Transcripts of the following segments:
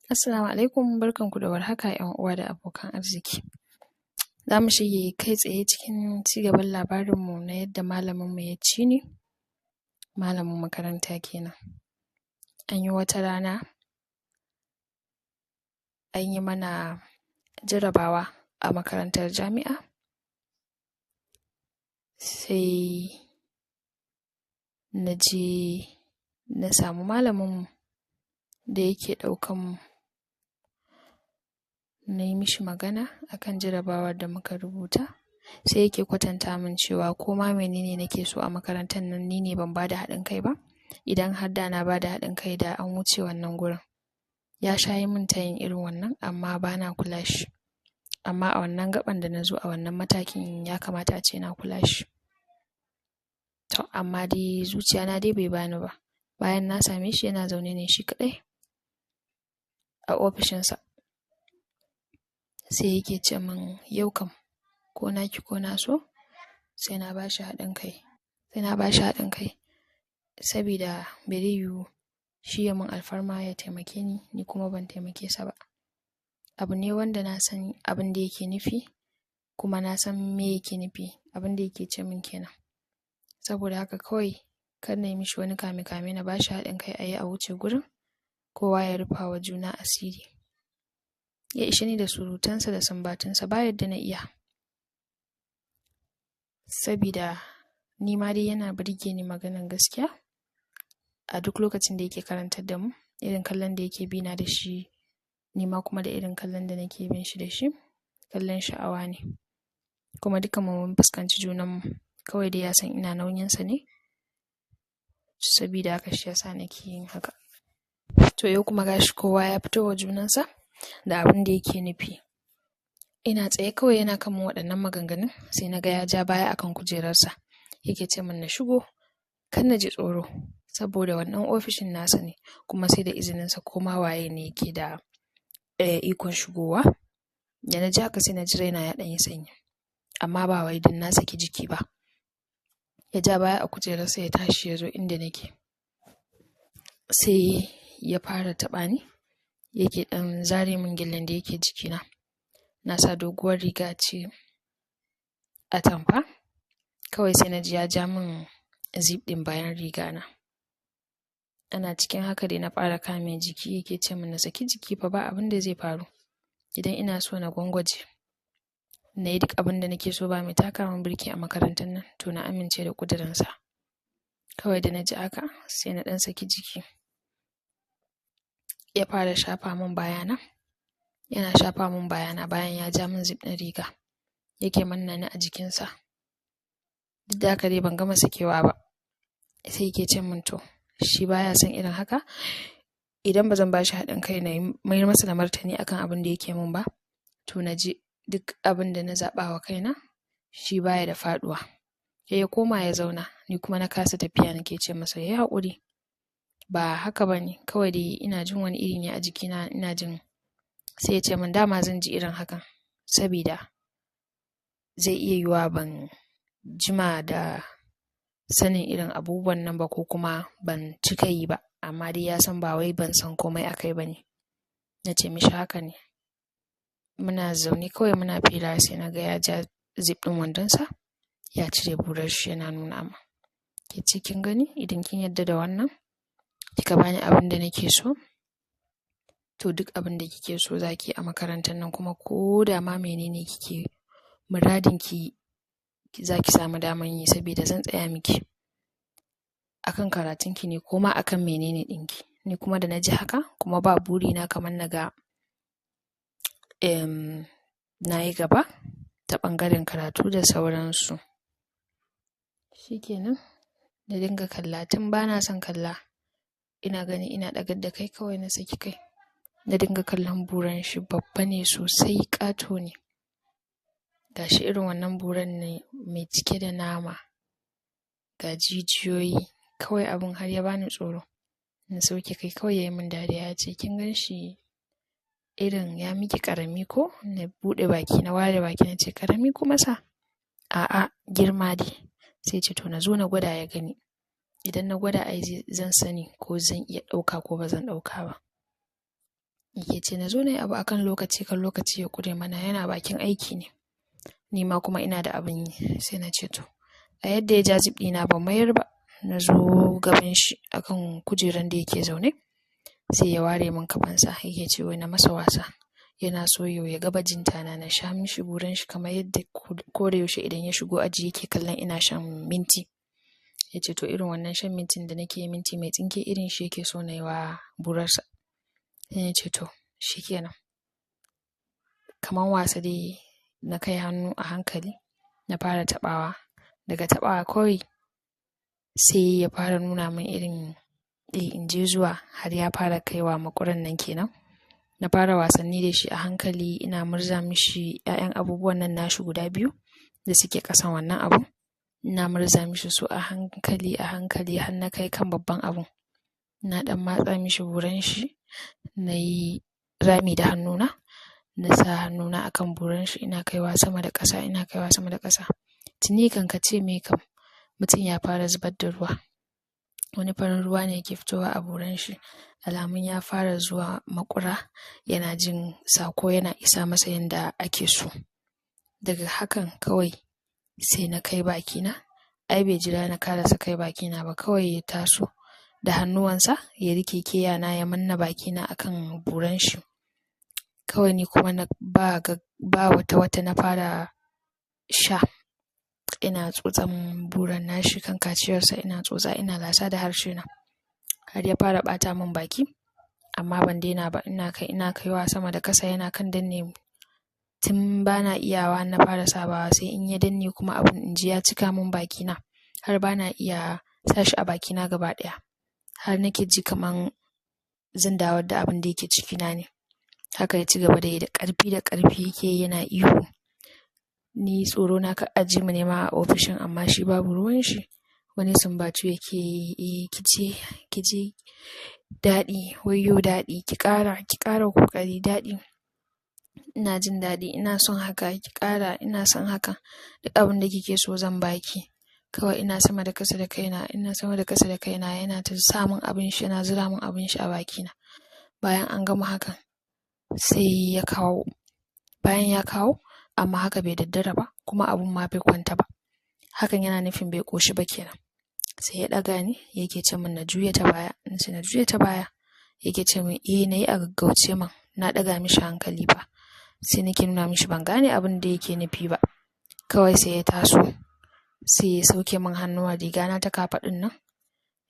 Assalamu alaikum, barkanku da warhaka, ‘yan uwa da abokan arziki. Za mu shige kai tsaye cikin cigaban labarinmu na yadda malaminmu ya ci ni, malamin makaranta kenan. An yi wata rana, an yi mana jarabawa a makarantar jami'a, sai na je na samu malaminmu da yake ɗaukan mu, na yi mishi magana akan jarabawar da muka rubuta, sai yake kwatanta min cewa ko ma menene nake so a makarantar nan, ni ne ban bada haɗin kai ba, idan har da na bada haɗin kai, da an wuce wannan gurin. Ya sha yi min tayin irin wannan, amma bana kula shi, amma a wannan gaɓan da na zo, a wannan matakin, ya kamata a ce na kula shi. To, amma dai zuciya na dai bai bani ba. Bayan na same shi, yana zaune ne shi kaɗai a ofishinsa, sai yake ce min yau kam ko na ki ko na so sai na bashi haɗin kai, sai na bashi haɗin kai, sabida bai zai yiwu shi ya min alfarma ya taimake ni, ni kuma ban taimake sa ba. Abu ne wanda na san abin da yake nufi, kuma na san me yake nufi, abin da yake ce min kenan. Saboda haka kawai kar na yi mishi wani kame kame, na bashi haɗin kai, a yi a wuce gurin, kowa ya rufa wa juna asiri. Ya ishe ni da surutansa da sumbatunsa, ba yadda na iya, sabida ni ma dai yana burge ni, maganan gaskiya. A duk lokacin da yake karantar da mu, irin kallon da yake bina da shi, ni ma kuma da irin kallon da nake bin shi da shi, kallon sha'awa ne, kuma dukan mu mun fuskanci junanmu. Kawai dai ya san ina nauyinsa ne, sabida haka shi yasa nake yin haka. To, yau kuma gashi kowa ya fito wa junansa da abin da yake nufi. Ina tsaye kawai yana kan min waɗannan maganganun, sai na ga ya ja baya akan kujerarsa, yake ce min na shigo, kan na ji tsoro, saboda wannan ofishin nasa ne, kuma sai da izininsa ko ma waye ne yake da ikon shigowa. Da na ji haka, sai na ji raina ya ɗan yi sanyi, amma ba wai don na saki jiki ba. Ya ja baya a kujerarsa, ya tashi ya zo inda nake, sai ya fara taɓa ni, yake ɗan zare min gyalen da yake jikina. Na sa doguwar riga ce atamfa. Kawai sai na ji ya ja min zip ɗin bayan riga na. Ana cikin haka dai na fara kame jiki, yake ce min na saki jiki fa, ba abin da zai faru. Idan ina so na gwangwaje, na yi duk abin da nake so, ba mai taka min birki a makarantar nan, to na amince da ƙudurinsa. Kawai da na ji haka, sai na ɗan saki jiki. Ya fara shafa min bayana, yana shafa min bayana bayan ya ja min zip ɗin riga, yake manna ni a jikinsa. Duk da haka dai ban gama sakewa ba. Sai yake ce min to shi baya son irin haka, idan ba zan bashi haɗin kai na mayar masa da martani akan abin da yake min ba, to na ji duk abin da na zaɓa wa kaina, shi baya da faɗuwa. Ya koma ya zauna, ni kuma na kasa tafiya. Nake ce masa ya yi haƙuri, ba haka ba ne, kawai dai ina jin wani iri ne a jikina, ina jin. Sai ya ce min dama zan ji irin hakan, sabida zai iya yiwuwa ban jima da sanin irin abubuwan nan ba, ko kuma ban cika yi ba, amma dai ya san ba wai ban san komai akai ba ne. Na ce mishi haka ne. Muna zaune kawai muna fira, sai na ga ya ja zip ɗin wandonsa, ya cire burar shi, yana nuna min. Ya ce, "Kin gani, idan kin yarda da wannan, kika bani abin da nake so, to duk abin da kike so zaki a makarantar nan, kuma ko da ma menene kike muradin ki, za ki samu daman yi, saboda zan tsaya miki akan karatunki ne, ko ma akan menene ɗinki." Ni kuma da na ji haka, kuma ba burina kamar na ga na yi gaba ta ɓangaren karatu da sauransu. Shikenan, na dinga kalla, tun bana son kalla, ina gani ina ɗagar da kai, kawai na saki kai na dinga kallon buran shi. Babba ne sosai, ƙato ne, gashi irin wannan buran ne mai cike da nama, ga jijiyoyi. Kawai abun har ya bani tsoro. Na sauke kai kawai, ya yi min dariya, ya ce, "Kin gan shi irin ya miki ƙarami ko?" Na buɗe baki, na ware baki, na ce, "Ƙarami kuma sa? A'a, girma dai." Sai ce to na zo na gwada ya gani. Idan na gwada ai zan sani ko zan iya ɗauka ko ba zan ɗauka ba. Yake ce na zo na yi abu akan lokaci kan lokaci ya ƙure mana, yana bakin aiki ne. Ni ma kuma ina da abin yi. Sai na ce to. A yadda ya ja zip ɗina ban mayar ba, na zo gaban shi akan kujeran da yake zaune. Sai ya ware min kafansa yake ce wai na masa wasa. Yana so yau ya ga bajinta na, na sha mishi buran shi kamar yadda ko da yaushe idan ya shigo aji yake kallon ina shan minti. Ya ce to irin wannan shan mintin da nake yi, minti mai tsinke irin shi yake so na yi wa burarsa. Sai na ce to shikenan. Kaman wasa dai na kai hannu a hankali na fara taɓawa. Daga taɓawa kawai sai ya fara nuna min irin in je zuwa har ya fara kaiwa maƙuran nan kenan. Na fara wasanni da shi a hankali, ina murza mishi 'ya'yan abubuwan nan nashi guda biyu da suke ƙasan wannan abun. Ina murza mishi su a hankali a hankali har na kai kan babban abun. Na ɗan matsa mishi buran shi, na yi rami da hannuna, na sa hannuna a kan buran shi, ina kaiwa sama da ƙasa, ina kaiwa sama da ƙasa. Tuni kan ka ce me kam mutum ya fara zubar da ruwa. Wani farin ruwa ne yake fitowa a buran shi. Alamun ya fara zuwa maƙura, yana jin sako yana isa masa yanda ake so. Daga hakan kawai sai na kai bakina. Ai bai jira na karasa kai bakina ba, kawai ya taso da hannuwansa ya rike keyana ya manna bakina akan buran shi. Kawai ni kuma na ba ba wata wata na fara sha. Ina tsotsan buran nashi kan kaciyarsa, ina tsotsa ina lasa da harshe na. Har ya fara ɓata min baki amma ban daina ba. Ina kai ina kaiwa sama da ƙasa yana kan danne mu. Tun bana iyawa na fara sabawa, sai in ya danne kuma abun in ji ya cika min bakina har bana iya sa shi a bakina gaba ɗaya. Har nake ji kaman zan dawo da abin da yake cikina ne. Haka ya ci gaba da yi da ƙarfi da ƙarfi yake yana ihu. Ni tsoro na kar a ji mu nema a ofishin, amma shi babu ruwan shi. Wani sumbatu yake yi, eh ki je, ki je daɗi, wayyo daɗi, ki ƙara, ki ƙara ƙoƙari daɗi. Ina jin daɗi, ina son haka, ki ƙara, ina son haka. Duk abin da kike so zan baki. Kawai ina sama da ƙasa da kaina, ina sama da ƙasa da kaina, yana ta sa min abin shi, yana zura min abin shi a bakina. Bayan an gama hakan sai ya kawo. Bayan ya kawo amma haka bai daddara ba kuma abun ma bai kwanta ba. Hakan yana nufin bai ƙoshi ba kenan. Sai ya ɗaga ni yake ce min na juya ta baya. Na ce na juya ta baya. Yake ce min eh na yi a gaggauce man. Na ɗaga mishi hankali ba. Sai nake nuna mishi ban gane abin da yake nufi ba. Kawai sai ya taso. Sai ya sauke min hannuwan rigana ta kafaɗun nan.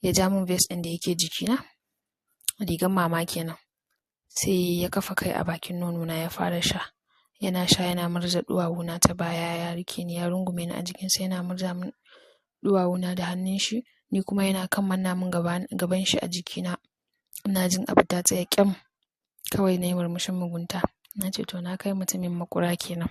Ya ja min vest ɗin da yake jikina. Rigar mama kenan. Sai ya kafa kai a bakin nonona ya fara sha. Yana sha yana murza ɗuwawuna ta baya, ya rike ni ya rungume ni a jikinsa yana murza min ɗuwawuna da hannun shi. Ni kuma yana kan manna min gaban shi a jikina. Ina jin abu ta tsaya ƙyam. Kawai na yi murmushin mugunta. Na ce to na kai mutumin maƙura kenan.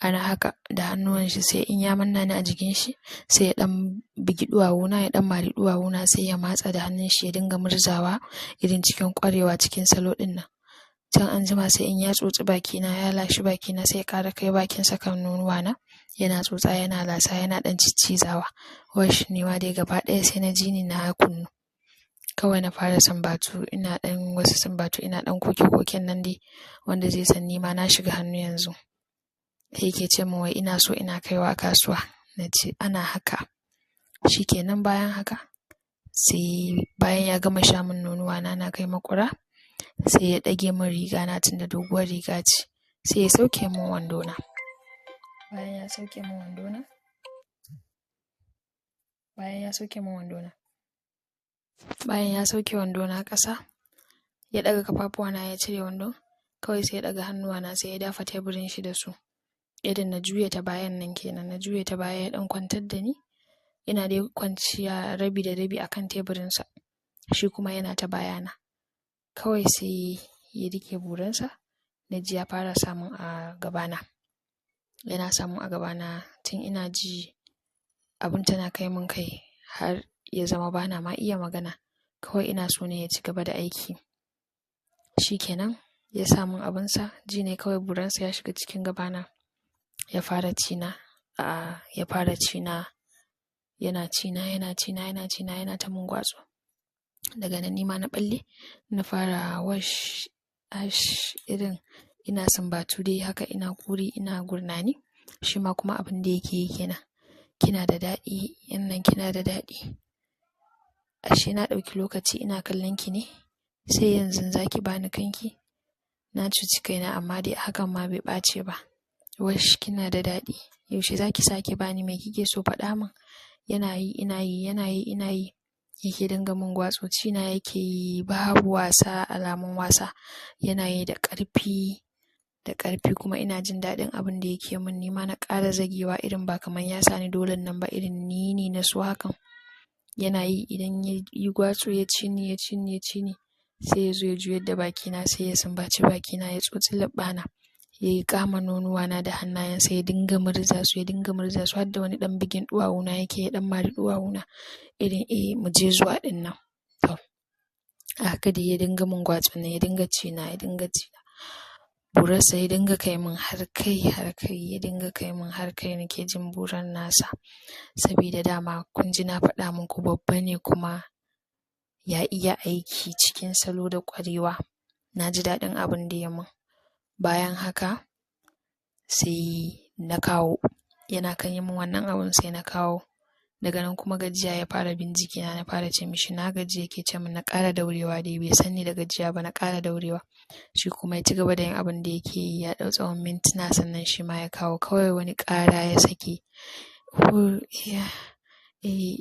Ana haka da hannuwan shi sai in ya manna ni a jikin shi sai ya ɗan bugi ɗuwawuna, ya ɗan mari ɗuwawuna, sai ya matsa da hannun shi ya dinga murzawa irin cikin ƙwarewa cikin salo ɗin nan. Can anjima sai in ya tsotsi bakina, ya lashi bakina, sai ya ƙara kai bakinsa kan nonuwana. Yana tsotsa yana lasa yana ɗan ciccizawa. Wash, ni ma dai gaba ɗaya sai na ji ni na kunnu. Kawai na fara sambatu, ina ɗan wasu sambatu, ina ɗan koke-koken nan dai wanda zai san ni ma na shiga hannu yanzu. Sai yake ce min wai ina so ina kaiwa kasuwa. Na ce ana haka. Shikenan bayan haka sai bayan ya gama sha min nonuwana na kai maƙura, sai ya ɗage min rigana tunda doguwar riga ce. Sai ya sauke min wandona. Bayan ya sauke min wandona, bayan ya sauke min wandona, bayan ya sauke wandona ƙasa, ya ɗaga kafafuwana ya cire wandon. Kawai sai ya ɗaga hannuwana sai ya dafa teburin shi da su. Irin na juya ta bayan nan kenan, na juya ta baya ya ɗan kwantar da ni. Ina dai kwanciya rabi da rabi akan teburinsa. Shi kuma yana ta bayana. Kawai sai ya rike buransa, na ji ya fara samun a gabana. Yana samun a gabana tun ina ji abun tana kai mun kai har ya zama bana ma iya magana. Kawai ina so ne ya ci gaba da aiki. Shi kenan ya samun abunsa, ji ne kawai buransa ya shiga cikin gabana. Ya fara cina, a ya fara cina, yana cina, yana cina, yana cina, yana ta mun gwatso. Daga nan ni ma na ɓalle, na fara wash. Ash, irin ina sumbatu dai haka, ina kuri, ina gurnani. Shi ma kuma abin da yake yi kenan. Kina da daɗi, yannan kina da daɗi. Ashe na ɗauki lokaci ina kallon ki ne, sai yanzu zaki bani kanki. Na cuci kaina, amma dai hakan ma bai ɓace ba. Wash, kina da daɗi. Yaushe zaki sake bani? Me kike so? Faɗa min. Yana yi ina yi, yana yi ina yi. Yake dinga min gwatso, cina yake yi babu wasa, alamun wasa. Yana yi da ƙarfi da ƙarfi, kuma ina jin daɗin abin da yake min. Ni ma na ƙara zagewa, irin ba kamar ya sani dolen nan ba, irin ni ne na so hakan. Yana yi, idan ya yi gwatso, ya ci ni, ya ci ni, ya ci ni, sai ya zo ya juyar da bakina, sai ya sumbaci bakina, ya tsotsi leɓɓana, ya yi kama nonuwana da hannayensa, ya dinga murza su, ya dinga murza su, har da wani ɗan bigin ɗuwawuna yake, ya ɗan mari ɗuwawuna, irin eh mu je zuwa ɗin nan. To, haka dai ya dinga mun gwatsun nan, ya dinga ci na, ya dinga ci na. Burarsa ya dinga kai min har kai, har kai, ya dinga kai min har kai, nake jin buran nasa. Sabida dama kun ji na faɗa muku babba ne, kuma ya iya aiki cikin salo da ƙwarewa. Na ji daɗin abin da ya mun. Bayan haka sai na kawo, yana kan yi min wannan abun sai na kawo. Daga nan kuma gajiya ya fara bin jikina, na fara ce mishi na gaji, yake ce min na ƙara daurewa dai, bai san ni da gajiya ba, na ƙara daurewa. Shi kuma ya ci gaba da yin abin da yake yi, ya ɗau tsawon mintuna, sannan shi ma ya kawo. Kawai wani ƙara ya saki. Ya, eh,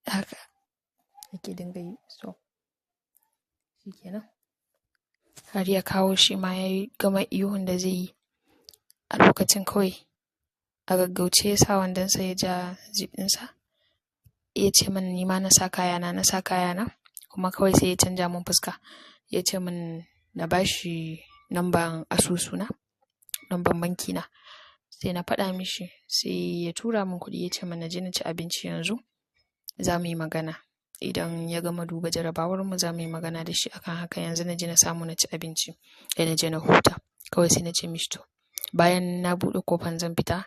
haka yake dinga yi. So, shi kenan. Har ya kawo, shi ma ya gama ihun da zai yi. A lokacin kawai a gaggauce ya sa wandonsa, ya ja zip ɗinsa. Ya ce min ni ma na sa kayana, na sa kayana, kuma kawai sai ya canja mun fuska. Ya ce min na bashi namban asusuna, namban banki na. Sai na faɗa mishi, sai ya tura min kuɗi, ya ce min na je na ci abinci yanzu. Za mu yi magana. Idan ya gama duba jarabawar mu, za mu yi magana da shi akan haka. Yanzu na je na samu na ci abinci, sai na je na huta. Kawai sai na ce mishi to. Bayan na buɗe kofan zan fita,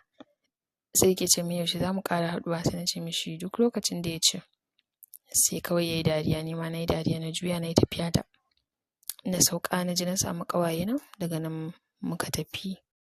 sai yake ce min yaushe za mu ƙara haɗuwa? Sai na ce mishi duk lokacin da ya ce. Sai kawai ya yi dariya, ni ma na yi dariya, na juya na yi tafiya ta. Na sauka, na je na samu ƙawayena, daga nan muka tafi.